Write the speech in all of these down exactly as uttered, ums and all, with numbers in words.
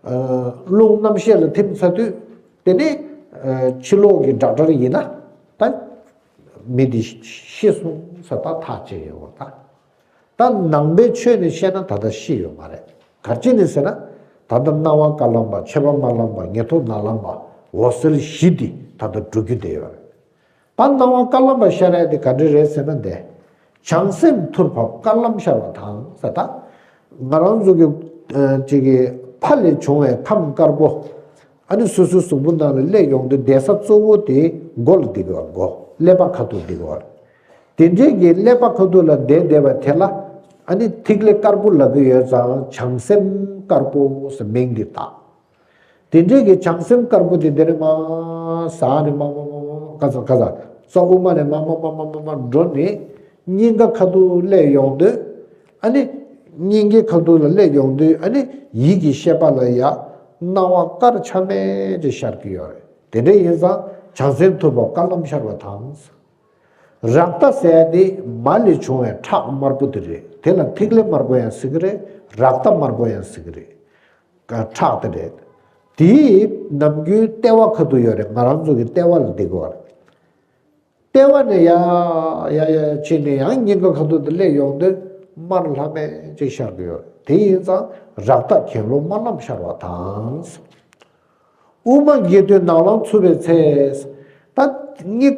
རླུང་རྣམ་ཤེས་ལ་ཐིམ་ཚར་དུས་དེ་ནས་ཕྱི་ལོགས་ཀྱི་ཌོག་ཊར་ཡིན་ན་ད་མི་དེ་ཤི་སོང་ཟེར་ད་ཐག་བཅད་ཡོད་པ་ད། ད་ནང་པའི་ཆོས་ནས་བཤད་ན་ད་ལྟ་ཤི་ཡོད་མ་རེད། ག་རེ་བྱས་ནས་ཟེར་ན། ད་ལྟ་སྣང་བ་དཀར་ལམ་པ་མཆེད་པ་དམར་ལམ་པ་ཉེར་ཐོབ་ནག་ལམ་པ་འོད་གསལ་བཞི་འདི་ད་ལྟ་འགྲོ་རྒྱུ་དེ་ཡོད་རེད། ད་སྣང་བ་དཀར་ལམ་པ་ཤར་ཡ་དེ་ག་འདྲ་རེད་ཟེར་ན་འདི། བྱང་སེམས་ཐུར་བབས་དཀར་ལམ་ཤར་བ་དང་ཟེར་ད། ང་རང་ཚོ་གི་ཅིག་གི་ཕ་ལས་བྱུང་བའི་ཁམས་དཀར་པོ། ཨ་ནི་སོ་སོའི་གཟུགས་པོ་ནང་ལ་སླེབས་ཡོང་དུས་བསྡད་ས་གཙོ་བོ་དེ་མགོ་ལ་བསྡད་དགོས་པ། མགོ་ཀླད་པ་ཁ་ཐུག་བསྡད་དགོས་པ། དེ་འདྲའི་གི་ཀླད་པ་ཁ་ཐུག་ལ་བསྡད་བསྡད་པ་དེ་ལ་ཨ་ནི་ཐིག་ལེ་དཀར་པོ་ལབ་ཀྱི་ཡོད་ཙང་བྱང་སེམས་དཀར་པོ་ཟེར་མིང་འདི་བཏགས། དེ་འདྲའི་གི་བྱང་སེམས་དཀར་པོ་དེ་འདིར་མར་ཟགས་ནས་མར་མར་མར་མར་ག་ས་ག་ས་རྩ་དབུ་མ་ནས་མར་མར་མར་མར་མར་མར་འགྲོ་ནས་སྙིང་ག་ཁ་ཐུག་སླེབས་ཡོང་དུས། ཨ་ནི་སྙིང་གའི་ཁ་ཐུག་ལ་སླེབས་ཡོང་དུས་ཨ་ནི་ཡིད་ཀྱི་ཤེས་པ་ལ་ཡ་སྣང་བ་དཀར་ཆ་མེད་ཅིག་ཤར་གྱི་ཡོད་རེད། དེ་འདྲ་ཡིན་ཙང་བྱང་སེམས་ཐུར་བབས་དཀར་ལམ་ཤར་བ་དང་། རཀྟ་ཟེར་ཡ་དེ་མ་ལས་བྱུང་བའི་ཁྲག་དམར་པོ་དེ་རེད། དེ་ལ་ཐིག་ལེ་དམར་པོ་ཡང་ཟེར་གྱི་རེད། རཀྟ་དམར་པོ་ཡང་ཟེར་གྱི་རེད། ཁྲག་དེ་རེད། དེ་ནམ་རྒྱུན་ལྟེ་བ་ཁ་ཐུག་ཡོད་རེད། ང་རང་ཚོ་གི་ལྟེ་བ་ལ་བསྡད་ཀྱི་ཡོད་རེད། ལྟེ་བ་ནས་ཡ་ཡ་ཡ་ཕྱིན་ནས་ཡང་སྙིང་ག་ཁ་ཐུག་ཏུ་སླེབས་ཡོང་དུས་དམར་ལྷམ་མེ་ཅིག་ཤར་གྱི་ཡོད་རེད། དེ་ཡིན་ཙང་རཀྟ་གྱེན་ལོག་དམར་ལམ་ཤར་བ་དང་། དབུ་མ་འགྱེལ་དུས་ནག་ལམ་འཚུབ་པའི་ཚེ། ད་གཉིད་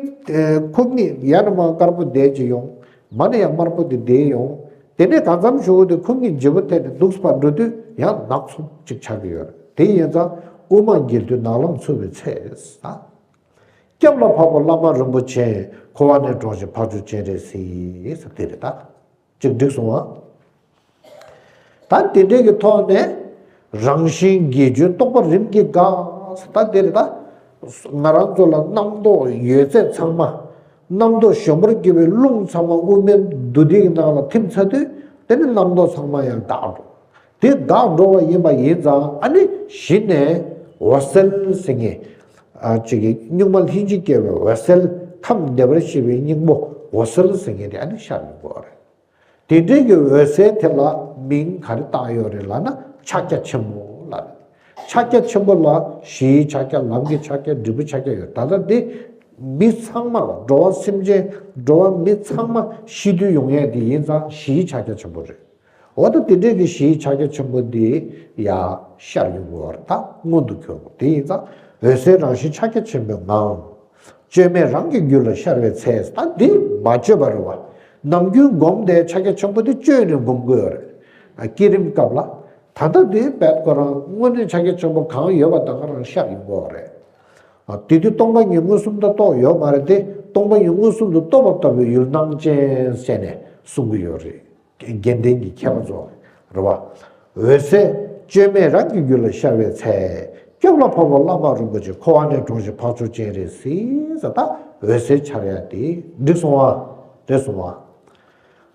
ཁོ་གཉིད་ཡར་ནས་མར་དཀར་པོ་བསྡད་ཀྱི་ཡོང་། མར་ནས་ཡང་དམར་པོ་དེ་བསྡད་ཡོང་། དེ་ནས་གང་འཚམ་ཞུ་དུས་ཁོ་གཉིད་ལྗིད་པོ་ཐེབས་ནས་འདུག་པར་འགྲོ་དུས་ཡང་ནག་འཚུབ་ཅིག་ཆགས་ཀྱི་ཡོད་རེད། དེ་ཡིན་ཙང་དབུ་མ་འགྱེལ་དུས་ནག་ལམ་འཚུབ་པའི་ཚེ། སྐྱབས་ལ་བབས་པ་བླ་མ་རིན་པོ་ཆེ། འཁོར་བ་ནས་དྲོངས་ཤིག་འཕགས་མཆོག་སྤྱན་རས་གཟིགས། ཟེར་དེ་རེད་ད། ཅིག་འགྲིག་སོང་ཨ། ད་དེ་འདྲའི་གི་ཐོག་ནས་རང་བཞིན་བརྒྱད་ཅུའི་རྟོག་པ་རིམ་གྱིས་འགགས། ད་དེ་རེད་ད། ང་རང་ཚོ་ལ་རྣམ་རྟོག་ཡོད་ཚད་ཚང་མ། རྣམ་རྟོག་གཞོམ་པར་གྱུར་པའི་རླུང་ཚང་མ་དབུ་མའི་མདོ་སྡེའི་ནང་ལ་ཐིམ་ཚར་དུས་དེ་ནི་རྣམ་རྟོག་ཚང་མ་ཡང་འགག་འགྲོ། དེ་འགག་འགྲོ་བ་ཡིན་པ་ཡིན་ཙང་ཨ་ནི་གཞི་ནས་འོད་གསལ་ཟེར་མཁན། ཨ་ཅིག་གི་གཉུག་མ་ལྷན་ཅིག་སྐྱེས་པའི་འོད་གསལ། ཁམས་བདེ་བར་གཤེགས་པའི་སྙིང་པོ་འོད་གསལ་ཟེར་མཁན་དེ་ཨ་ནི་ཤར་ཡོང་གི་ཡོད་རེད། དེ་འདྲའི་གི་འོད་གསལ་དེ་ལ་མིང་ག་རེ་བཏགས་ཡོད་རེད་ལབ་ན་ཕྱག་རྒྱ་ཆེན་པོ་ལབ་རེད། ཕྱག་རྒྱ་ཆེན་པོ་ལ་གཞིའི་ཕྱག་རྒྱ། ལམ་གྱི་ཕྱག་རྒྱ། འབྲས་བུའི་ཕྱག་རྒྱ་ཡོད། ད་ལྟ་འདི་མི་ཚང་མ་ལ། འགྲོ་བ་སེམས་ཅན། འགྲོ་བ་མི་ཚང་མ་ཤི་དུས་ཡོང་ཡས་དེ་ཡིན་ཙང་གཞིའི་ཕྱག་རྒྱ་ཆེན་པོ་རེད། འོ་ད་དེ་འདྲའི་གི་གཞིའི་ཕྱག་རྒྱ་ཆེན་པོ་འདི་ཡ་ཤར་ཡོང་གི་ཡོད་རེད། ད་མངོན་དུ་གྱུར་པ་དེ་ཡིན་ཙང་འོད་གསལ་རང་བཞིན་ཕྱག་རྒྱ་ཆེན་པོའི་ངང་། བཅོས་མས་རང་གི་རྒྱུད་ལ་ཤར་བའི་ཚེ། ད་འདི་མ་བཅོས་པ་རེད་བ། ནམ་རྒྱུན་སྒོམ་དེ་ཕྱག་རྒྱ་ཆེན་པོ་འདི་བཅོས་ནས་སྒོམ་དགོས་ཡོད་རེད། བསྐྱེད་རིམ་སྐབས་ལ། ད་ལྟ་འདི་རྦད་ཁོ་རང་དངོས་གནས་ཕྱག་རྒྱ་ཆེན་པོ་གང་ཡོད་པ་དང་ག་རང་ཤར་ཡོང་གི་ཡོད་རེད། དེ་དུས་སྟོང་པ་ཉིད་མངོན་སུམ་དུ་རྟོགས་ཡོད་མ་རེད་དེ། སྟོང་པ་ཉིད་མངོན་སུམ་དུ་རྟོགས་པ་ལྟ་བུའི་ཡུལ་སྣང་ཅན་ཟེར་ནས་གསུང་གི་ཡོད་རེད། དགེ་ལྡན་གྱི་མཁས་པ་ཚོ་རེད་བ། འོད་གསལ་བཅོས་མས་རང་གི་རྒྱུད་ལ་ཤར་བའི་ཚེ། སྐྱབས་ལ་བབས་པ་བླ་མ་རིན་པོ་ཆེ། འཁོར་བ་ནས་དྲོངས་ཤིག་འཕགས་མཆོག་སྤྱན་རས་གཟིགས། ཟེར་ད་འོད་གསལ་འཆར་ཡ་དེ་འགྲིག་སོང་བ། དེ་སོང་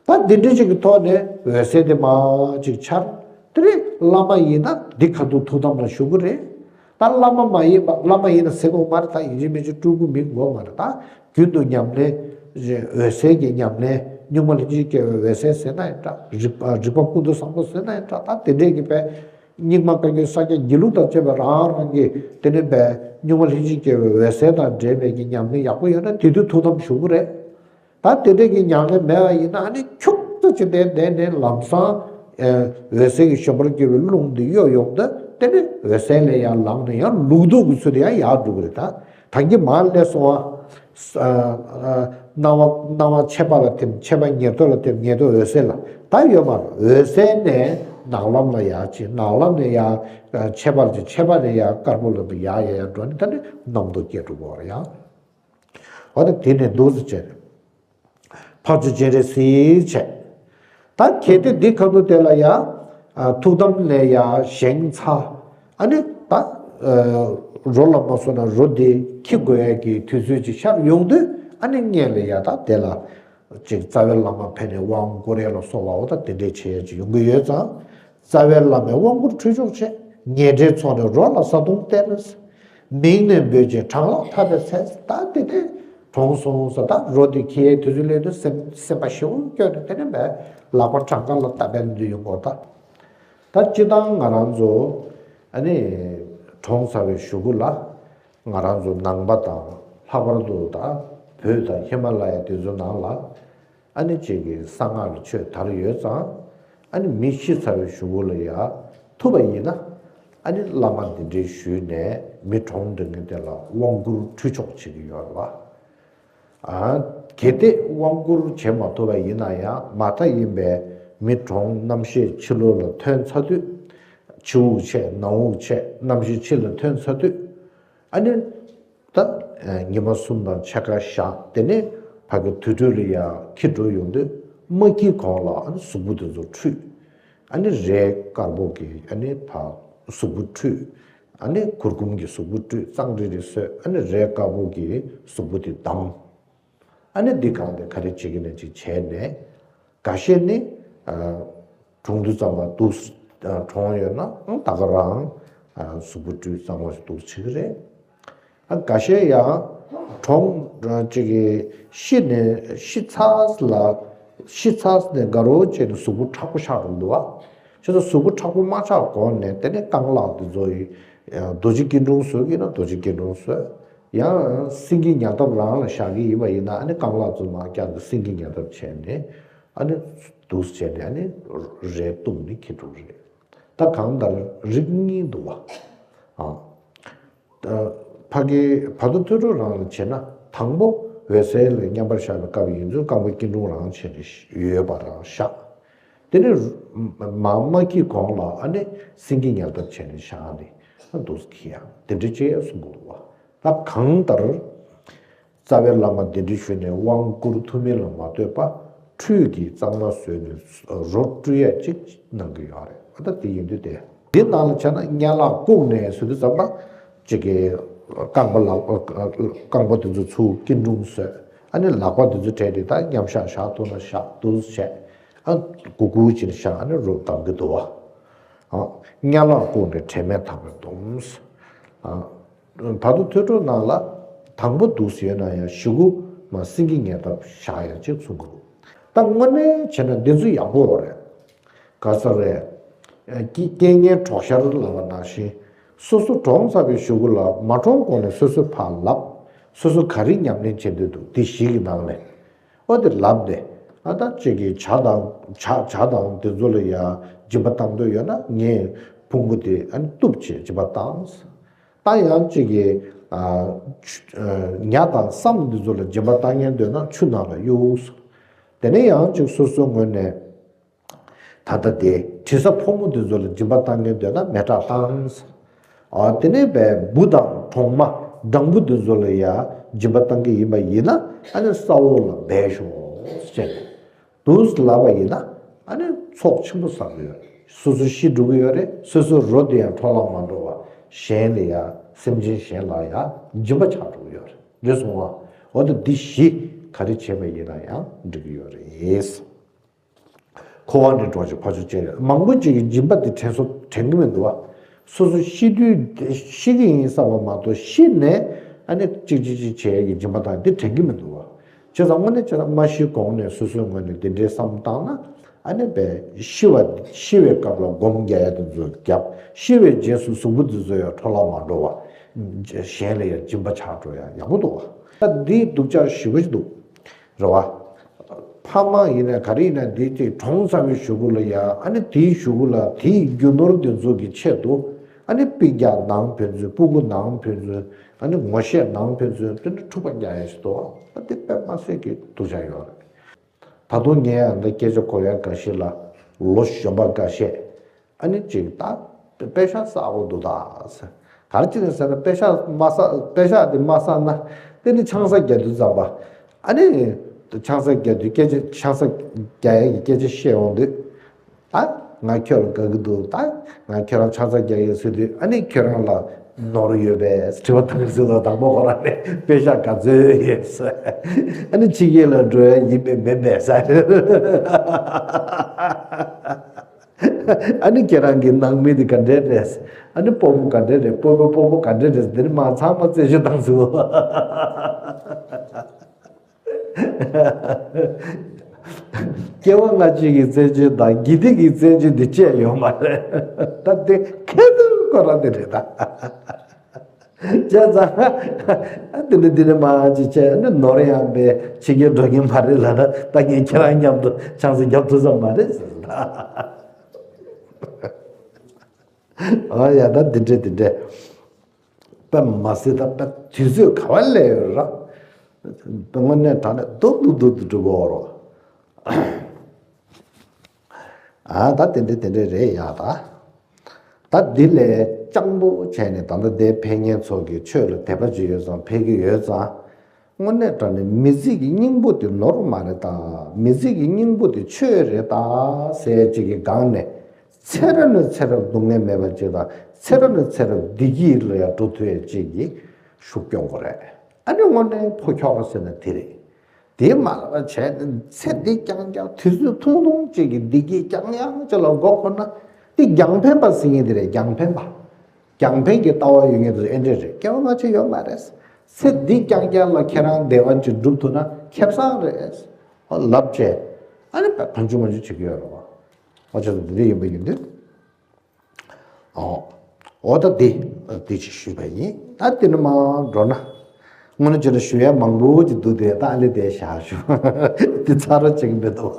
བ། ད་འདི་འདྲ་ཅིག་གི་ཐོག་ནས་འོད་གསལ་དེ་མར་ཅིག་འཆར། དེ་རིང་བླ་མ་ཡིན་ན་འདི་ཁ་ཐུག་ཐུགས་དམ་ལ་བཞུགས་ཀྱི་རེད། ད་བླ་མ་མ་ཡིན་པ། བླ་མ་ཡིན་ན་ཟེར་དགོས་མ་རེད། ད་ཡིན་གཅིག་མིན་གཅིག་སྤྲུལ་སྐུ་མིན་དགོས་མ་རེད། ད་རྒྱུན་དུ་ཉམས་ལེན། འོད་གསལ་གྱི་ཉམས་ལེན། གཉུག་མ་ལྷན་ཅིག་སྐྱེས་པའི་འོད་གསལ་ཟེར་ན་ཡང་འདྲ། རིག་རིག་པ་ཀུན་ཏུ་བཟང་པོ་ཟེར་ན་ཡང་འདྲ། ད་དེ་འདྲས་ཀྱི་པའི་སྙིགས་མ་བཀའ་བརྒྱུད་ས་སྐྱ་དགེ་ལུགས་དང་བཅས་པའི་རང་རང་གི་དེ་ནས་པའི་གཉུག་མ་ལྷན་ཅིག་སྐྱེས་པའི་འོད་གསལ་དང་འབྲེལ་བའི་གི་ཉམས་ལེན་ཡག་པོ་ཡོད་ན་དེ་དུས་ཐུགས་དམ་བཞུགས་ཀྱི་རེད། ད་དེ་འདྲས་ཀྱི་ཉམས་ལེན་མེད་པ་ཡིན་ན་ཨ་ནི་འཁྱུག་ཙམ་ཅིག་བསྡད་བསྡད་ནས་ལམ་སང་། ཨེ། འོད་གསལ་གྱི་བཞོན་པར་གྱུར་པའི་རླུང་འདི་གཡོ་ཡོང་དུས་དེ་ནི་འོད་གསལ་ལས་ཡར་ལངས་ནས་ཡང་ལུག་ལྡོག་གི་ཚུལ་དུ་ཡང་ཡར་འགྲོ་གི་རེད། ད་ད་གིན་མར་སླེབས་སོང་བ། ཨ། ཨ། སྣང་བ་སྣང་བ་མཆེད་པ་ལ་ཐིམ། མཆེད་པ་ཉེར་ཐོབ་ལ་ཐིམ། ཉེར་ཐོབ་འོད་གསལ་ལ། ད་ཡོད་མ་རེད། འོད་གསལ་ནས་ནག་ལམ་ལ་ཡར་ཕྱིན། ནག་ལམ་ནས་ཡར་མཆེད་པ་ལ་ཕྱིན། མཆེད་པ་ནས་ཡར་དཀར་པོ་ལ་ཡར་ཡར་ཡར་འགྲོ་ནས་ད་ནི་རྣམ་རྟོག་སྐྱེ་འགྲོ་གི་ཡོད་རེད་ཡ། འོ་ད་དེ་ནས་འདུག་སེ་བྱས། འཕགས་མཆོག་སྤྱན་རས་གཟིགས་བྱས། ད་གལ་ཏེ་འདི་ཁ་ཐུག་དེ་ལ་ཡ། ཨ། ཐུགས་དམ་ལ་ཡ་བཞེངས་ཚར། ཨ་ནི་ད། ཨ། རོ་ལ་མ་སོང་ན་རོ་དེ་འཁྱེར་དགོས་ཡ་གི་དུས་ཚོད་ཅིག་ཤར་ཡོང་དུས་ཨ་ནི་སྔོན་ལ་ཡ་ད་དེ་ལ། ཅིག་རྩ་བའི་བླ་མ་ཕེབས་ནས་དབང་བསྐུར་ཡ་ལ་སོགས་པ་འོ་ད་དེ་འདྲས་བྱེད་ཡ་ཅིག་ཡོང་གི་ཡོད་ཙང་། རྩ་བའི་བླ་མའི་དབང་བསྐུར་ཁྲུས་གཅོག་བྱས། ཉེ་འབྲེལ་ཚོགས་ནས་རོ་ལ་བཟའ་བཏུང་སྟེར། མིང་ནས་འབོད་ཅིང་གྲངས་ལ་འཐབ་པའི་ཚེ། ད་དེ་ནས་གྲོངས་སོང་ཟེར། ད་རོ་དེ་འཁྱེར་ཡའི་དུས་ཚོད་སླེབས་དུས་སེམས་སེམས་པ་ཞེ་པོ་སྐྱོ་ནས་དེ་ནས་མར་ལག་པ་བྲང་ཁ་ལ་བརྡབ་པའི་འདི་ཡོང་གོ། ད་ད་སྤྱིར་བཏང་ང་རང་ཚོ་ ཨ་ནི་གྲོངས་ཚར་བའི་གཞུག་གུ་ལ་ང་རང་ཚོ་ནང་པ་དང་ལྷག་པར་དུ་ད་བོད་དང་ཧི་མ་ལ་ཡ་དེ་ཚོ་ནང་ལ་ཨ་ནི་གཅིག་གི་གསང་སྔགས་ལ་ཆོས་དར་ཡོད་ཙང་ཨ་ནི་མི་ཤི་ཚར་བའི་གཞུག་གུ་ལ་ཡ་ཐུབ་པ་ཡིན་ན་ཨ་ནི་བླ་མ་འདི་འདྲའི་ཞུས་ནས་མི་གྲོངས་འདྲ་མཁན་དེ་ལ་དབང་བསྐུར་ཁྲུས་ཆོག་བྱེད་ཀྱི་ཡོད་རེད་བ། ཨ། གལ་ཏེ་དབང་བསྐུར་བྱེད་མ་ཐུབ་པ་ཡིན་ན་ཡང་མ་མཐའ་ཡིན་པའི་མི་གྲོངས་རྣམ་ཤེས་ཕྱི་ལོགས་ལ་ཐོན་ཚར་དུས་ཕྱི་དབུགས་ཆད་ནང་དབུགས་ཆད་རྣམ་ཤེས་ཕྱི་ལ་ཐོན་ཚར་དུས་ཨ་ནི་ད་ཉི་མ་གསུམ་དང་ཕྱེད་ཀ་བཞག་དེ་ནས་ཕ་གི་དུར་ཁྲོད་ལ་ཡང་འཁྱེར་འགྲོ་ཡོང་དུས་མ་འཁྱེར་གོང་ལ་ཨ་ནི་གཟུགས་པོ་དེ་ཚོ་འཁྲུད། ཨ་ནི་རས་དཀར་པོ་གི་ཨ་ནི་ཕ་གཟུགས་པོ་འཁྲུད། ཨ་ནི་གུར་གུམ་གྱི་གཟུགས་པོ་བཀྲུས་གཙང་རི་རི་བཟོས། ཨ་ནི་རས་དཀར་པོ་གི་གཟུགས་པོ་དེ་བསྡམས། ཨ་ནི་འདི་གང་དེ་ག་རེ་བྱེད་ཀྱི་ནས་ཅིག་བྱས་ནས་འགའ་ཤས་ནི་ཨ་གྲོངས་དུས་ཙམ་པ་འདུག་ཨ་གྲོངས་ཡོད་ན་ཨང་ད་ག་རང་ཨ་གཟུགས་པོ་བཀྲུས་གཙང་མ་ཞིག་འདུག་བྱེད་ཀྱི་རེད། ཨ་འགའ་ཤས་ཡང་གྲོངས་ཅིག་གི་ཤི་ནས་ཤི་ཚར་ལ་ཤི་ཚར་ནས་དགའ་རོགས་བྱས་ནས་གཟུགས་པོ་མཁྲེགས་པོ་ཆགས་འགྲོ་འདུག་བ། བྱས་ཙང་གཟུགས་པོ་མཁྲེགས་པོ་མ་ཆགས་གོང་ནས་དེ་ནས་རྐང་ལག་འདི་ཚོ་ཡི་རྡོ་རྗེ་སྐྱིལ་ཀྲུང་བཟོ་གི་ན་རྡོ་རྗེ་སྐྱིལ་ཀྲུང་བཟོས། ཡང་སེང་གེ་ཉལ་ཐབ་རང་ལ་བཞག་གི་ཡིན་པ་ཡིན་ན་ཨ་ནི་རྐང་ལག་ཚོ་མར་བཀྱགས་ཏེ་སེང་གེ་ཉལ་ཐབ་བྱས་ནས་ཨ་ནི་འདུག་བྱས་ནས་ཨ་ནི་རས་བཏུམས་ནས་འཁྱེར་འགྲོ་རེད། ད་གང་ལྟར་རིགས་གཉིས་འདུག་བ། ཨ། ཕ་གི་བར་དོ་ཐོས་གྲོལ་རང་ལ་བྱས་ན་དང་པོ་འོད་གསལ་ལ་མཉམ་པར་བཞག་པའི་སྐབས་ཡིན་ཚུལ་རྐང་པ་སྐྱིལ་ཀྲུང་རང་བྱས་ནས་ཡོད་པ་རང་བཞག་དེ་ནས་མ་མ་འཁྱེར་གོང་ལ་ཨ་ནི་སེང་གེ་ཉལ་ཐབ་བྱས་ནས་བཞག་ནས་འདུག་འཁྱེར་ཡང་དེ་འདྲ་བྱས་གསུང་གི་འདུག་བ། ད་གང་ལྟར། རྩ་བའི་བླ་མ་གདན་འདྲེན་ཞུས་ནས་དབང་བསྐུར་ཐུབ་མིན་ལ་མ་ལྟོས་པར་ཁྲུས་ཀྱིས་གཙང་མ་བཟོས་ནས་རོ་བཀྲུ་ཡས་ཅིག་གནང་གི་ཡོད་རེད། ཨ་ད་དེ་ཡིན་དུས་དེ་འདི་ནང་ལ་བྱས་ན་སྙན་ལག་བཀུག་ནས་བཟོས་དུས་ཙམ་པ་ཅིག་གི་རྐང་པ་ལག་རྐང་པ་དེ་ཚོ་ཚུར་སྐྱིལ་ཀྲུང་བཟོས། ཨ་ནི་ལག་པ་དེ་ཚོ་བྲེས་ཏེ་ད་མཉམ་བཞག་བཞག་ཐུབ་ན་བཞག་འདུག་བྱས། ཨ་གུག་གུག་ཅིག་བཞག་ཨ་ནི་རོ་བསྡམ་གི་འདུག་བ། ཨ་སྙན་ལག་བཀུག་ནས་དྲན་མེད་ཐག་པས་བསྡོམས། ཨ། བར་དོ་ཐོས་གྲོལ་ནང་ལ་དང་པོ་འདུག་ཟེར་ན་ཡང་གཞུག་གུ་མ་སེང་གེ་ཉལ་ཐབས་བཞག་ཡ་ཅིག་གསུང་གི་འདུག་ད་དངོས་གནས་བྱས་ན་འདི་ཚོ་ཡག་པོ་རེད། ག་ས་རེད། ཨ་རྐྱེན་ངན་གྲོགས་ཤར་ལབ་པ་ནང་བཞིན་སོ་སོ་གྲོངས་ཚར་བའི་གཞུག་གུ་ལ་མ་གྲོངས་གོང་ནས་སོ་སོས་ཕར་ལབ། སོ་སོ་ག་རེ་ཉམས་ལེན་བྱེད་འདོད་འདུག་འདི་བཞི་གི་ནང་ནས། ཨོ་དེ་ལབ་ནས་ཨ་ད་ཅིག་གི་ཇ་དང་ཇ་ཇ་དང་དེ་ཚོ་ལ་ཡ་སྦྱིན་པ་བཏང་འདོད་ཡོད་ན་ངས་ཕུང་པོ་དེ་ཨ་ནི་གཏུབ་བྱས་སྦྱིན་པ་བཏང་། ད་ཡང་ཅིག་གི་ཨ་ཆུ་ཨ་ཉ་དང་སྲམ་དེ་ཚོ་ལ་སྦྱིན་པ་བཏང་མཁན་འདོད་ན་ཆུ་ནང་ལ་གཡུགས། དེ་ནས་ཡང་ཅིག་སོ་སོའི་ངོས་ནས་ད་ལྟ་དེ་དྲི་ཟ་ཕོ་མོ་དེ་ཚོ་ལ་སྦྱིན་པ་བཏང་མཁན་འདོད་ན་མེ་སྲེག་བཏང་། ཨ་དེ་ནས་བའི་བུ་དང་གྲོག་མ་སྦྲང་བུ་དེ་ཚོ་ལ་ཡ་སྦྱིན་པ་བཏང་གི་ཡིན་པ་ཡིན་ན་ཨ་ནི་ས་འོག་ལ་སྦས་ཤོག་ཟེར་ནས་འདུག་ལབ་པ་ཡིན་ན་ཨ་ནི་ཚོགས་ཆེན་པོ་བསགས་ཀྱི་ཡོད་རེད། སོ་སོ་ཤི་འགྲོ་གི་ཡོད་རེད། སོ་སོའི་རོ་དེ་ཡང་འཕྲོ་བརླག་མ་འགྲོ་བ་གཞན་ལ་ཡ་སེམས་ཅན་གཞན་ལ་ཡ་སྦྱིན་པ་ཆགས་འགྲོ་གི་ཡོད་རེད། འདི་སོང་བ་འོ་ད་འདི་བཞི་ག་རེ་བྱས་པ་ཡིན་ན་ཡང་འགྲིག་གི་ཡོད་རེད། འཁོར་བ་ནས་འགྲོ་ཞིང་འཕགས་མཆོག་སྤྱན་རས་མང་པོ་ཅིག་གིས་སྦྱིན་པ་འདི་དྲན་སོ་དྲན་གྱི་མི་འདུག་བ། སོ་སོ་ཤི་དུས་ཤི་གི་ཡིན་བསམ་པ་མ་གཏོགས་ཤི་ནས་ཨ་ནི་གཅིག་གཅིག་གཅིག་བྱས་ཀྱི་སྦྱིན་པ་དང་འདི་དྲན་གྱི་མི་འདུག་བ། བྱས་ཙང་དངོས་གནས་བྱས་ན་མ་ཤི་གོང་ནས་སོ་སོའི་ངོས་ནས་འདི་འདྲའི་བསམ་བཏང་ན་ཨ་ནི་བས་ཤི་བ་ཤི་བའི་སྐབས་ལ་སྒོམ་རྒྱག་ཡ་དེ་ཚོ་བརྒྱབ། ཤི་བའི་རྗེས་སུ་གཟུགས་པོ་འདི་ཚོ་ཡང་འཕྲོ་བརླག་མ་འགྲོ་བ། གཞན་ལ་ཡང་སྦྱིན་པ་ཆགས་འགྲོ་ཡ་ཡག་པོ་འདུག་བ། ད་འདི་སྡུག་ཅག་ཞེ་པོ་ཞིག་འདུག་རེད་བ། ཕ་མ་ཡིན་ན་ག་རེ་ཡིན་ན་འདི་ཅིག་གྲོངས་ཚར་བའི་གཞུག་གུ་ལ་ཡ་ཨ་ནི་དེའི་གཞུག་གུ་ལ་དེའི་རྒྱུ་ནོར་འདི་ཚོ་གི་ཆེད་དུ་ཨ་ནི་པིག་རྒྱག་ནང་ཕན་ཚུན་སྤུ་གུ་ནང་ཕན་ཚུན་ཨ་ནི་ངོ་ཤེས་ནང་ཕན་ཚུན་དེ་འདྲ་འཁྲུག་པ་རྒྱག་ཡ་ཞིག་འདུག་ཨ་འདི་དཔེ་མ་སྲིད་ཀྱི་སྡུག་ཅག་ཡོད་རེད། ད་དུང་ངས་ཡང་འདི་སྐད་ཆ་གོ་ཡ་འགའ་ཤས་ལ་ལོ་གཞོན་པ་འགའ་ཤས། ཨ་ནི་ཅིག་ད་པེ་ཤག་བསགས་དགོས་འདུག་ད་ཟེར། ག་རེ་ཅིག་རེད་ཟེར་ན་པེ་ཤག་མ་བསགས་པེ་ཤག་དེ་མ་བསགས་ན་དེ་ནི་ཆང་ས་རྒྱག་དུས་ཙམ་པ། ཨ་ནི་ཆང་ས་རྒྱག་དུས་སྐད་ཆ་ཆང་ས་རྒྱག་ཡས་ཀྱི་སྐད་ཆ་བཤད་འོང་དུས། ད་ང་ཁྱོད་ལ་དགའ་གི་འདུག་ད་ང་ཁྱོད་རང་ཆང་ས་རྒྱག་ཡས་ཟེར་དུས་ཨ་ནི་ཁྱོད་རང་ལ་ནོར་ཡོད་པས་དྲི་བ་བཏང་གི་ཟེར་དུས་དང་པོ་ཁོ་རང་ནས་པེ་ཤག་ག་ཚོད་ཡོད་ཟེར། ཨ་ནི་ཕྱི་རྒྱལ་ལ་འགྲོ་ཡ་ཡིན་པས་མིན་པས་ཟེར། ཨ་ནི་ཁྱེད་རང་གི་ནང་མི་དེ་ག་འདྲས་རེད། ཨ་ནི་སྤོ་བོ་ག་འདྲས་རེད། སྤོ་བོ་སྤོ་བོ་ག་འདྲས་རེད། འདི་ནི་མ་ཚང་མ་རྩད་གཅོད་བཏང་ཟིག་སྐྱེ་བ་སྔ་ཕྱི་གི་རྩད་གཅོད་དང་དགེ་སྡིག་གི་རྩད་གཅོད་འདི་བཅད་ཡོད་མ་རེད། ད་དེ་ཁེ་དུ། ཁོ་རང་དེ་རེད་ད། བྱས་ཙང་། ཨ་དེ་འདྲ་དེ་འདྲ་མ་ཅིག་བྱས་ནས་ནོར་ཡང་པའི་ཕྱི་རྒྱལ་འགྲོ་མཁན་མ་རེད་ལབ་ན། ད་ངས་ཁྱེད་རང་མཉམ་དུ་ཆང་ས་རྒྱབ་ཐུབ་ས་མ་རེད་ཟེར་ད། ཨ་ཡ་ད་དེ་འདྲ་དེ་འདྲ། དཔེ་མ་སྲིད་ད་དཔེ་དུས་ཚོད་ག་བ་སླེབས་ཡོད་ར། དཔེ་དངོས་གནས་དྲང་གནས་སྡུག་སྡུག་སྡུག་སྡུག་འགྲོ་གི་ཡོད་རེད། ཨ་ད་དེ་འདྲ་དེ་འདྲ་རེད་ཡ་ད། ད་འདི་ལས་སྤྱང་པོ་བྱས་ནས་ད་ལྟ་དེ་ཕེབས་མཁན་ཚོ་གི་ཆོས་ལ་དད་པ་ཅིག་ཡོད་ཙང་ཕེབས་ཀྱི་ཡོད་ཙང་། དངོས་གནས་དྲང་གནས་མི་ཚེ་གི་སྙིང་པོ་དེ་ནོར་མ་རེད་ད། མི་ཚེ་གི་སྙིང་པོ་དེ་ཆོས་རེད་ད་ཟེར་ཅིག་གི་སྒང་ནས། ཚེ་རབས་ནས་ཚེ་རབས་སྡུག་བསྔལ་མེད་པ་ཅིག་དང་ཚེ་རབས་ནས་ཚེ་རབས་བདེ་སྐྱིད་ལ་ཡང་འགྲོ་ཐུབ་ཡ་ཅིག་གི་ཤུགས་སྐྱོང་དགོས་རེད། ཨ་ནི་དངོས་གནས་ཕོ་ཁྱོ་ག་ཟེར་ན་དེ་རེད། དེ་མ་ལབ་པ་བྱས་ནས་ཚེ་འདི་རྐྱང་རྐྱང་དུས་ཚོད་ཐུང་ཐུང་ཅིག་གི་བདེ་སྐྱིད་རྐྱང་ཡང་ཅིག་ལ་མགོ་འཁོར་ན། དེ་རྒྱང་འཕེན་པ་ཟེར་མཁན་དེ་རེད། རྒྱང་འཕེན་པ། རྒྱང་འཕེན་གྱི་ལྟ་བ་ཡོད་མཁན་དེ་ཚོ་ཨེ་འདྲས་རེད། སྐྱེ་བ་སྔ་ཕྱི་ཡོད་མ་རེད། ཚེ་འདི་རྐྱང་རྐྱང་ལ་ཁྱེད་རང་བདེ་བ་ཅིག་སྒྲུབ་ཐུབ་ན་ཁེ་བཟང་རེད། ཨོ་ལབ་བྱས། ཨ་ནི་དཔེ་གང་བྱུང་མང་བྱུང་བྱེད་ཀྱི་ཡོད་རེད་བ། ཨོ་ཅག་ཏུ་འདི་འདྲ་ཡིན་པ་ཡིན་དུས། ཨོ། ཨོ་ད་འདི། འདི་ཅིག་ཞུས་པ་ཡིན། ད་འདི་ནས་མར་འགྲོ་ན། དངོས་གནས་བྱས་ན་ཞུ་ཡ་མང་པོ་ཅིག་འདུག་སྟེ་ད་ཨ་ལེ་དེ་བཞག་ཞུ། འདི་ཚར་རོ་བྱེད་ཀྱི་མི་འདུག་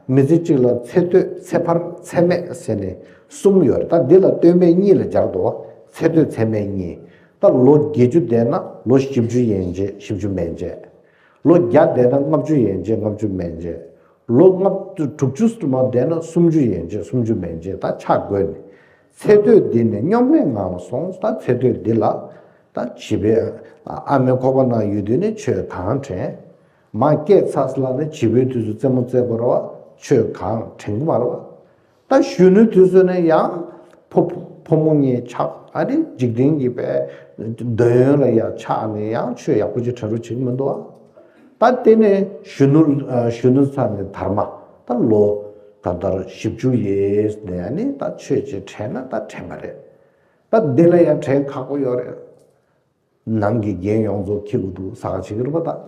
བ། མི་ཚེ་གཅིག་ལ་ཚེ་སྟོད་ཚེ་འཕར་ཚེ་སྨད་ཟེར་ནས་གསུམ་ཡོད་རེད། ད་འདི་ལ་སྟོད་སྨད་གཉིས་ལ་སྦྱར་འདུག་བ། ཚེ་སྟོད་ཚེ་སྨད་གཉིས། ད་ལོ་བརྒྱད་ཅུ་བསྡད་ན་ལོ་བཞི་བཅུ་ཡན་ཆད་བཞི་བཅུ་མན་ཆད། ལོ་བརྒྱ་བསྡད་ན་ལྔ་བཅུ་ཡན་ཆད་ལྔ་བཅུ་མན་ཆད། ལོ་ལྔ་བཅུ་དྲུག་ཅུ་མ་བསྡད་ན་སུམ་ཅུ་ཡན་ཆད་སུམ་ཅུ་མན་ཆད་ད་ཆ་བགོས་ནས། ཚེ་སྟོད་འདི་ནི་སྙོམས་ལས་ངང་ལ་སོང་། ད་ཚེ་སྟོད་འདི་ལ་ད་བྱིས་པའི་ཨ་མའི་ཁོག་པ་ནང་ཡོད་དུས་ནི་ཆོས་གང་དྲན། མ་སྐྱེས་ཚར་ལ་ནི་བྱིས་པའི་དུས་སུ་རྩེད་མོ་རྩེ་དགོས་རེད་བ། ཆོས་གང་དྲན་གི་མ་རེད་བ། ད་གཞོན་ནུའི་དུས་སུ་ནི་ཡང་ཕོ་ཕོ་མོ་གཉིས་ཆགས། ཨ་ནི་འཇིག་རྟེན་གྱི་པའི་འདོད་ཡོན་ལ་ཡང་ཆགས་ནས་ཡང་ཆོས་ཡག་པོ་ཅིག་དྲན་རོགས་བྱེད་ཀྱི་མི་འདུག་ཨ། ད་དེ་ནས་གཞོན་ནུ་གཞོན་ནུ་ཚར་ནས་དར་མ་ད་ལོ་ག་ལྟར་བཞི་བཅུ་ཡས་ནས་ཨ་ནི་ད་ཆོས་ཅིག་དྲན་ན་ད་དྲན་པ་རེད། ད་འདི་ལ་ཡང་དྲན་ཁག་པོ་ཡོད་རེད། ནང་གི་རྒན་ཡོངས་རྫོགས་འཁྱེར་དགོས་འདུག་ཟ་ཁ་བྱེད་ཀྱི་རེད་པ་ད།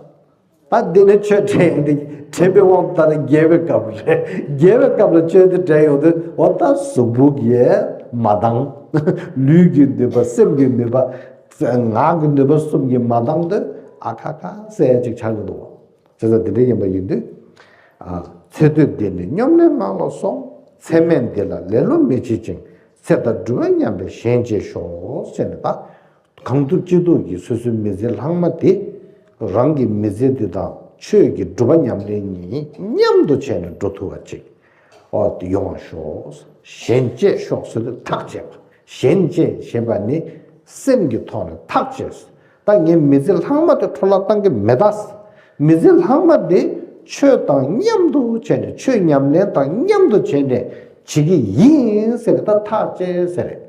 ད་འདི་ནས་ཆོས་དྲན་ཡོང་དུས་དྲན་པའི་དབང་དུ་བཏང་ན་རྒས་པའི་སྐབས་རེད། རྒས་པའི་སྐབས་ལ་ཆོས་འདི་དྲན་ཡོང་དུས་འོ་ད་གཟུགས་པོ་གིས་མ་འདང་། ལུས་ཀྱི་ནུས་པ་སེམས་ཀྱི་ནུས་པ་ངག་གི་ནུས་པ་གསུམ་གྱིས་མ་འདང་དུས་ཨ་ཁ་ཁ་ཟེར་ཡ་ཅིག་ཆགས་ཀྱི་འདུག་བྱས་ཙང་དེ་འདྲ་ཡིན་པ་ཡིན་དུས། ཚེ་སྟོད་འདི་ནི་སྙོམས་ལས་ངང་ལ་སོང་། ཚེ་སྨད་འདི་ལ་ལེ་ལོ་མི་བྱེད་ཅིང་། ཚེ་དང་སྒྲུབ་པ་མཉམ་པའི་གཞན་གཅེས་ཤོག་ཟེར་ནས་ད། གང་ཐུབ་ཅི་ཐུབ་ཀྱིས་སོ་སོའི་མི་ཚེ་ལྷག་མ་དེ། རང་གི་མི་ཚེ་འདི་དང་ཆོས་ཀྱི་སྒྲུབ་པ་ཉམས་ལེན་གཉིས་མཉམ་དུ་བྱས་ནས་འགྲོ་ཐུབ་པ་ཅིག་ཨོ་དེ་ཡོང་བ་ཤོག་གཞན་གཅེས་ཤོག་ཟེར་དུས་ཐག་བཅད་པ། གཞན་གཅེས་ཞེས་པ་ནི་སེམས་ཀྱི་ཐོག་ནས་ཐག་བཅད། ད་ངས་མི་ཚེ་ལྷག་མ་དེ་འཕྲོ་བརླག་བཏང་གི་མེད་ད། མི་ཚེ་ལྷག་མ་དེ་ཆོས་དང་མཉམ་དུ་བྱས་ནས་ཆོས་ཉམས་ལེན་དང་མཉམ་དུ་བྱས་ནས་བྱེད་ཀྱི་ཡིན་ཟེར་ནས་ད་ཐག་བཅད་ཟེར་རེད།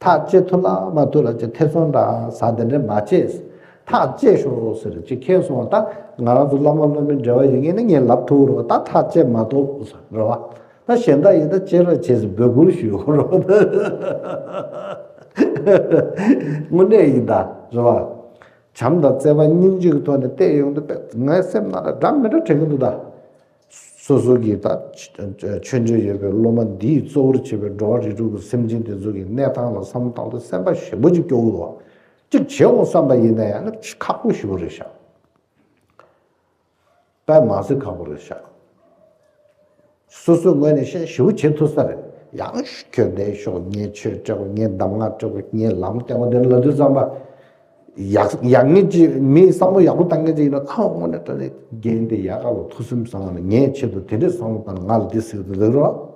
ཐག་བཅད་ཐུབ་ལ་མ་ཐུབ་ལ་ཅིག་ཐེ་ཚོམ་འདྲ་ཟ་དེ་འདྲ་མ་བྱེད། ཐག་བཅད་ཤོག་ཟེར་ཅིག་ཁེལ་སོང་བ། ད་ང་རང་ཚོ་བླ་མ་སློབ་མའི་འབྲེལ་བ་ཡོད་མཁན་ནི་ངས་ལབ་ཐུབ་རེད་བ། ད་ཐག་བཅད་མ་ཐུབ་རེད་བ། ད་གཞན་དག་ཡིན་ད་བཅད་རོགས་བྱེད་ཟེར་འབོད་སྐུལ་ཞུ་རེད་བ། དངོས་གནས་ཡིན་ད་རེད་བ། བྱམས་དང་བརྩེ་བ་སྙིང་རྗེ་གི་ཐོག་ནས་བལྟས་ཡོང་དུས་ངའི་སེམས་ནང་ལ་འདྲ་མི་འདྲ་དྲན་གྱི་འདུག་ད། སོ་སོ་གི་ད་ཆོས་འབྲེལ་ཡོད་པའི་སློབ་མ་འདིས་གཙོ་བོར་བྱས་པའི་འགྲོ་བ་རིགས་དྲུག་གི་སེམས་ཅན་དེ་ཚོ་གི་གནས་སྟངས་ལ་བསམ་བློ་བཏང་དུས་སེམས་པ་ཞེ་པོ་ཅིག་སྐྱོ་གི་འདུག་བ། ཅིག་བྱེད་འོང་བསམ་པ་ཡིན་ན་ཡང་ན་ཁག་པོ་ཞེ་པོ་རེད་ཤག་དཔེ་མ་སྲིད་ཁག་པོ་རེད་ཤག་སོ་སོའི་ངོས་ནས་བཤད་ཞེ་པོ་བྱེད་ཐུབ་ས་རེད། ཡང་ཁྱོད་བསྡད་ཤོག་ངས་ཆོས་སྤྲད་དགོས། ངས་གདམས་ངག་སྤྲད་དགོས། ངས་ལམ་སྟོན་དགོས། དེ་ལབ་དུས་ཙམ་པ། ཡག་ཡག་ངེས་ཅིག་མིའི་བསམ་བློ་ཡག་པོ་བཏང་མཁན་ཅིག་ཡིན་ན་ཁ་དངོས་གནས་དྲང་གནས་རྒན་དེ་ཡག་ག་ལ་ཐུགས་སེམས་བཟང་ནས་ངའི་ཆེད་དུ་དེ་འདྲས་བསམ་བློ་བཏང་ང་ལ་འདི་ཟེར་གི་འདུག་ལབ་རོགས།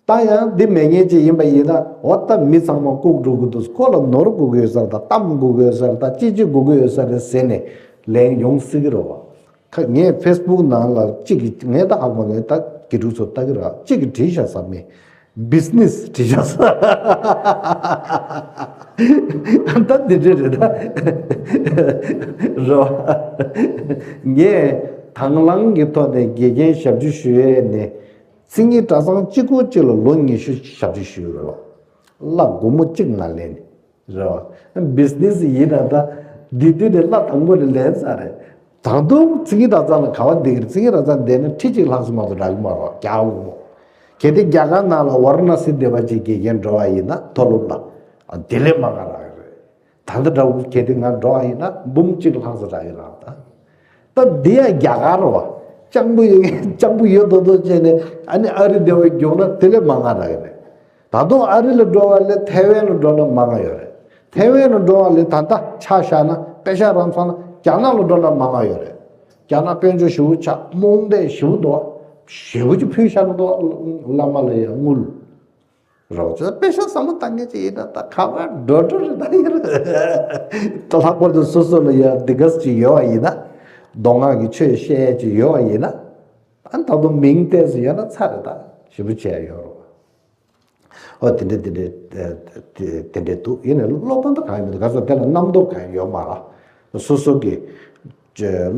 ད་ཡང་འདི་མེད་མཁན་ཅིག་ཡིན་པ་ཡིན་ན་འོ་ད་མི་ཚང་མ་ལྐུགས་འགྲོ་གི་འདུག་ཁོ་ལ་ནོར་དགོས་ཀྱི་ཡོད་ས་རེད། ད་གཏམ་དགོས་ཀྱི་ཡོད་ས་རེད། ད་ཅི་ཅི་དགོས་ཀྱི་ཡོད་ས་རེད་ཟེར་ནས་ལན་ཡོང་སྲིད་ཀྱི་རེད་བ། ཁ་ངས་ཕེ་སི་བུག་ནང་ལ་གཅིག་གིས་ངས་ད་ཧ་གོ་མ་ངས་ད་དགེ་ཕྲུག་ཚོ་ལྟ་གི་ར་གཅིག་གིས་བྲིས་བཞག་ས་མེད། བི་ཛི་ནེ་སི་བྲིས་བཞག་ས། ད་འདི་འདྲ་རེད་ད། རོ། ངས་དང་བླངས་ཀྱི་ཐོག་ནས་དགེ་རྒན་ཞབས་ཕྱི་ཞུ་ཡས་ནས་མཚན་ཉིད་གྲྭ་ཚང་གཅིག་པོ་གཅིག་ལ་ལོ་ཉི་ཤུ་ཞབས་ཕྱི་ཞུས་ཡོད་རེད་བ། གླ་སྒོར་མོ་གཅིག་མ་ལེན་ནས། རེད་བ། བི་ཛི་ནེ་སི་ཡིན་ན་ད་འདི་དུས་ནས་གླ་དང་པོ་ནས་ལེན་ཚར་རེད། ད་དུང་མཚན་ཉིད་གྲྭ་ཚང་ལ་ག་བ་བསྡད་ཀྱི་རེད། མཚན་ཉིད་གྲྭ་ཚང་བསྡད་ན་ཁྲི་གཅིག་ལྷག་ཙམ་མ་གཏོགས་རག་གི་མ་རེད་བ། རྒྱ་འོ་མོ། གལ་ཏེ་རྒྱ་གར་ནང་ལ་ཝཱ་ར་ཎ་སི་སྡེ་པ་ཅིག་དགེ་རྒན་འགྲོ་བ་ཡིན་ན། མཐོ་སློབ་ལ་དེ་ལས་མང་ང་རག་གི་རེད། ད་ལྟ་འདྲ་བོ་གལ་ཏེ་ང་འགྲོ་བ་ཡིན་ན་འབུམ་གཅིག་ལྷག་ཙམ་རག་གི་རེད་ད། ད་འདི་ཡང་རྒྱ་གར་རེད་བ། སྤྱང་པོ་ཡོད། སྤྱང་པོ་ཡོད་མདོག་མདོག་བྱས་ནས། ཨ་ནི་ཨ་རི་སྡེ་བ་རྒྱུགས་ན་དེ་ལས་མང་ང་རག་གི་རེད། ད་དུང་ཨ་རི་ལ་འགྲོ་བ་ལས་ཐའེ་ཝན་ལ་འགྲོ་ན་མང་ང་ཡོད་རེད། ཐའེ་ཝན་ལ་འགྲོ་བ་ལས་ད་ལྟ་ཆ་བཞག་ན། པེ་ཤག་རང་ཚང་ན་རྒྱ་ནག་ལ་འགྲོ་ན་མང་ང་ཡོད་རེད། རྒྱ་ནག་དཔལ་འབྱོར་ཞེ་པོ་ཆགས། རྨོངས་དད་ཞེ་པོ་འདུག་ཞེ་པོ་ཅིག་ཕུལ་བཞག་ན་འདུག་བླ་མ་ལ་ཡང་དངུལ་རོགས་ཚོད། པེ་ཤག་བསམ་བློ་བཏང་མཁན་ཅིག་ཡིན་ན་ད་ག་པར་འགྲོ་འགྲོ་རེད་ད་ཡིན། ད་ལྷག་པར་དུ་སོ་སོ་ལ་ཡང་འདི་ག་ཅིག་ཡོད་པ་ཡིན་ན། མདོ་སྔགས་ཀྱི་ཆོས་བཤད་ཡས་ཅིག་ཡོད་པ་ཡིན་ན། ཨ་ད་དུང་མིང་བལྟས་སུ་ཡོད་ན་ཚར་རེད། ད་ཞེ་པོ་བྱས་ཡོད་རེད། ཨོ་དེ་འདྲ་དེ་འདྲ་དེ་འདྲ་འདུག་ཡིན་ནའི་སློབ་སྟོན་ད་གང་ཡང་མི་འདུག་ག་ཚོད་དེ་ལ་རྣམ་རྟོག་གང་ཡང་ཡོད་མ་རེད། སོ་སོ་གི་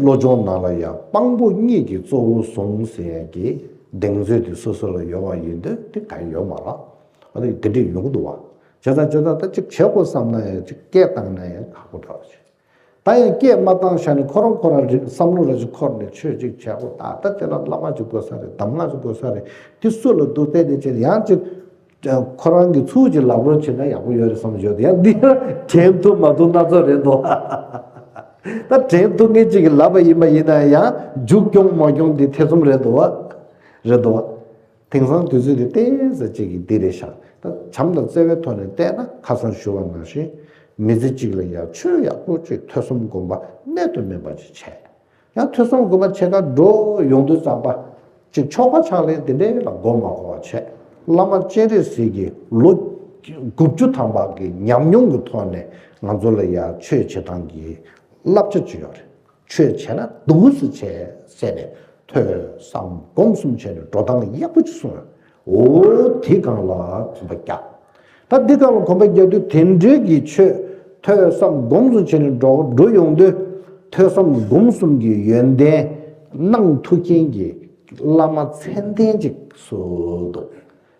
བློ་སྦྱོང་ནང་ལ་ཡང་དཔང་པོ་གཉིས་ཀྱིས་གཙོ་བོ་བཟུང་ཟེར་ཡས་ཀྱི་གདེང་ཚོད་དེ་སོ་སོ་ལ་ཡོད་པ་ཡིན་དུས་དེ་གང་ཡང་ཡོད་མ་རེད། ཨ་ནི་དེ་འདྲ་ཡོང་གི་འདུག་བ། བྱས་ཙང་བྱས་ཙང་ད་ཅིག་བྱེད་དགོས་བསམ་ན་ཡང་ཅིག་སྐད་བཏང་ན་ཡང་ཁག་པོ་འདྲ་བ་ཞིག་ད་ཡང་སྐད་མ་བཏང་བཞག་ནས་ཁོ་རང་ཁོ་རང་རིག་བསམ་བློ་ལ་ཅིག་འཁོར་ནས་ཆོས་ཅིག་བྱས་དགོས། ད་ལྟ་དེ་ལ་བླ་མ་ཅིག་དགོས་ས་རེད། གདམས་ངག་ཅིག་དགོས་ས་རེད། དེ་སུ་ལ་འདུག་བལྟས་ཏེ་བྱས་ཡང་ཅིག་ཁོ་རང་གི་ཚུལ་ཅིག་ལབ་རོགས་བྱས་ན་ཡག་པོ་ཡོད་རེད་བསམ་བྱས། ཡང་འདི་དྲན་ཐུབ་མ་ཐུབ་སྣ་ཚོགས་རེད་འདུག་ད་དྲན་ཐུབ་མཁན་ཅིག་གིས་ལབ་པ་ཡིན་པ་ཡིན་ན་ཡང་མཇུག་སྐྱོང་མ་སྐྱོང་འདི་ཐེ་ཚོམ་རེད་འདུག་བ། རེད་འདུག་བ། དེང་སང་དུས་ཚོད་དེ་ཏོག་ཙམ་ཅིག་གི་འདི་རེད་ཤག་ད་བྱམས་དང་བརྩེ་བའི་ཐོག་ནས་བལྟས་ན། ཁ་སང་ཞུ་བ་ནང་བཞིན་མི་ཚེ་གཅིག་ལ་ཡང་ཆོས་ཡག་པོ་ཅིག་ཐོས་བསམ་སྒོམ་པ་གནད་དུ་སྨིན་པ་ཅིག་བྱས། ཡང་ཐོས་བསམ་སྒོམ་པ་བྱེད་གར་འགྲོ་ཡོང་དུས་ཙམ་པ་ཅིག་ཆོ་ག་ཕྱག་ལེན་དེ་འདྲའི་ལ་མགོ་མ་འཁོར་བ་བྱས། བླ་མ་སྤྱན་རས་གཟིགས་ཀྱི་ལོ་དགུ་བཅུ་ཐམ་པ་གི་ཉམས་མྱོང་གི་ཐོག་ནས་ང་ཚོ་ལ་ཡང་ཆོས་བྱེད་སྟངས་ཀྱི་བསླབ་བྱ་ཅིག་ཡོད་རེད། ཆོས་བྱས་ན་སྡུག་ཙམ་བྱས་ཟེར་ནས་ཐོས་བསམ་སྒོམ་གསུམ་བྱས་ནས་འགྲོ་སྟངས་ཡག་པོ་ཅིག་གསུངས་ཡོད། འོ་དེ་སྒང་ལ་གོམ་པ་རྒྱག་ད་འདི་སྒང་ལ་གོམ་པ་རྒྱག་དུས་དེ་འདྲའི་གི་ཆོས་ཐོས་བསམ་སྒོམ་གསུམ་བྱས་ནས་འགྲོ་འགྲོ་ཡོང་དུས། ཐོས་བསམ་སྒོམ་གསུམ་གྱི་ཡོན་ཏན་གནང་ཐུབ་མཁན་གྱི་བླ་མ་མཚན་ལྡན་ཅིག་སུ་འདུག་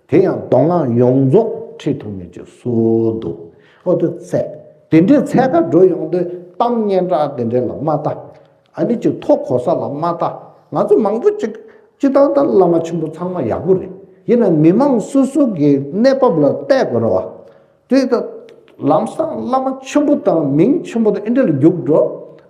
དེ་ཡང་མདོ་སྔགས་ཡོངས་རྫོགས་ཁྲིད་ཐུབ་མཁན་ཅིག་སུ་འདུག་ཨོ་དེ་ཚད། དེ་འདྲའི་ཚད་ཀ་འགྲོ་ཡོང་དུས་གཏམ་སྙན་གྲགས་དེ་འདྲའི་ལ་མ་ལྟ། ཨ་ནི་ཅིག་མཐོ་གོ་ས་ལ་མ་ལྟ། ང་ཚོ་མང་པོ་ཅིག་སྤྱི་བཏང་ད་བླ་མ་ཆེན་པོ་ཚང་མ་ཡག་པོ་རེད། ཡིན་ན་མི་མང་སོ་སོ་གི་གནས་བབ་ལ་བལྟས་དགོས་རེད་བ། དེ་ད་ལམ་སང་བླ་མ་ཆེན་པོ་དང་མིང་ཆེན་པོ་དང་ཨེ་འདྲ་ལ་རྒྱུགས་འགྲོ།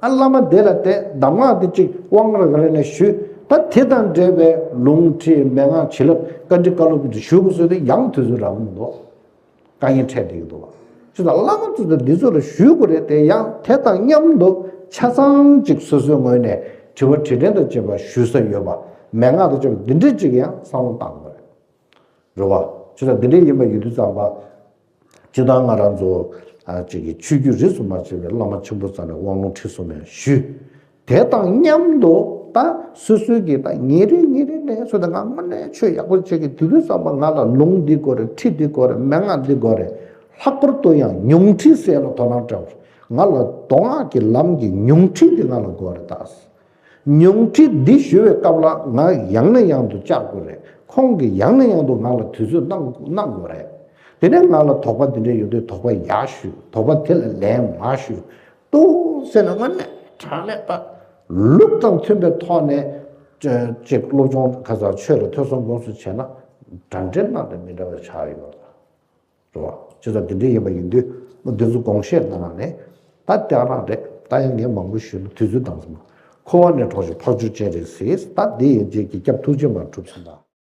ཨ་བླ་མ་དེ་ལ་དེ་གདམས་ངག་དེ་ཅིག་དབང་ར་ག་རེ་ནས་ཞུས། ད་དེ་དང་འབྲེལ་བའི་ལུང་ཁྲིད་མན་ངག་བྱིན་རླབས་བཀའ་འདྲི་བཀའ་སློབ་དེ་ཞུ་དགོས་ཟེར་དུས་ཡང་དུས་ཚོད་རག་གི་མི་འདུག་དཀའ་ངལ་འཕྲད་བསྡད་ཀྱི་འདུག་བ། ཅི་ད་བླ་མ་ཚོ་དང་འདི་ཚོ་ལ་ཞུ་དགོས་རེད་དེ། ཡང་དེ་དང་མཉམ་དུ་ཆ་ཚང་ཅིག་སོ་སོའི་ངོས་ནས་དྲི་བ་དྲིས་ལན་དང་བཅས་པ་ཞུ་ས་ཡོད་པ། མན་ངག་དང་བཅས་པ་འདི་འདྲ་ཅིག་ཡང་བསམ་བློ་བཏང་དགོས་རེད། རེད་བ། ཅི་ད་འདི་འདྲ་ཡིན་པ་ཡིན་དུས་ཙམ་པ། ཅི་ད་ང་རང་ཚོ་ཨ་ཅིག་གི་ཆོས་བརྒྱུད་རིས་སུ་མ་ཆད་པའི་བླ་མ་ཆེན་པོ་ཚོ་ནས་དབང་ལུང་ཁྲིད་གསུམ་ཡང་ཞུས། དེ་དང་མཉམ་དུ་ད་སོ་སོའི་གི་ད་ཉིན་རེ་ཉིན་རེ་ནས་སོ་ད་ང་དངོས་གནས་ཆོས་ཡག་པོ་བྱེད་ཀྱི་དུས་དུས་ཙམ་པ་ང་ལ་ལུང་འདི་དགོས་རེད། ཁྲིད་འདི་དགོས་རེད། མན་ངག་འདི་དགོས་རེད། ལྷག་པར་དུ་ཡང་ཉུང་ཁྲིད་ཟེར་ལ་དོ་སྣང་སྤྲད་པ་རེད། ང་ལ་མདོ་སྔགས་ཀྱི་ལམ་གྱི་ཉུང་ཁྲིད་འདི་ང་ལ་དགོས་རེད་ད། ཉུང་ཁྲིད་འདི་ཞུ་བའི་སྐབས་ལ་ང་ཡང་ནས་ཡང་དུ་བཅར་དགོས་རེད། ཁོང་གིས་ཡང་ནས་ཡང་དུ་ང་ལ་དུས་ཚོད་གནང་གནང་དགོས་རེད། དེ་ནས་ང་ལ་དོགས་པ་འདི་འདྲ་ཡོད་དུས་དོགས་པ་ཡར་ཞུ། དོགས་པ་དེ་ལ་ལན་མར་ཞུ། ཏོག་ཙམ་ནས་དངོས་གནས་དྲང་གནས་ད་ལུགས་དང་མཐུན་པའི་ཐོག་ནས་ཅིག་སློབ་སྦྱོང་ག་ས་ཆོས་ལ་ཐོས་བསམ་སྒོམ་གསུམ་བྱས་ན་འདྲ་འདྲའི་ནང་དུ་མི་འདྲ་བ་ཆགས་ཡོད་པ་རེད། རེད་བ། ཅི་ད་དེ་འདྲ་ཡིན་པ་ཡིན་དུས་མ་འདི་ཚོ་དགོངས་བཞེས་གནང་ནས་ད་བསྐྱར་རང་རེད། ད་ཡང་ངས་མང་པོ་ཞུས་ན་དུས་ཚོད་འདང་སོང་། འཁོར་བ་ནས་གྲོལ་ཞིང་འཕགས་མཆོག་སྤྱན་རས་གཟིགས། ད་འདི་ཡན་ཆད་ཀྱི་སྐྱབས་ཐུགས་རྗེ་མ་གྲུབ་ཟིན་ད།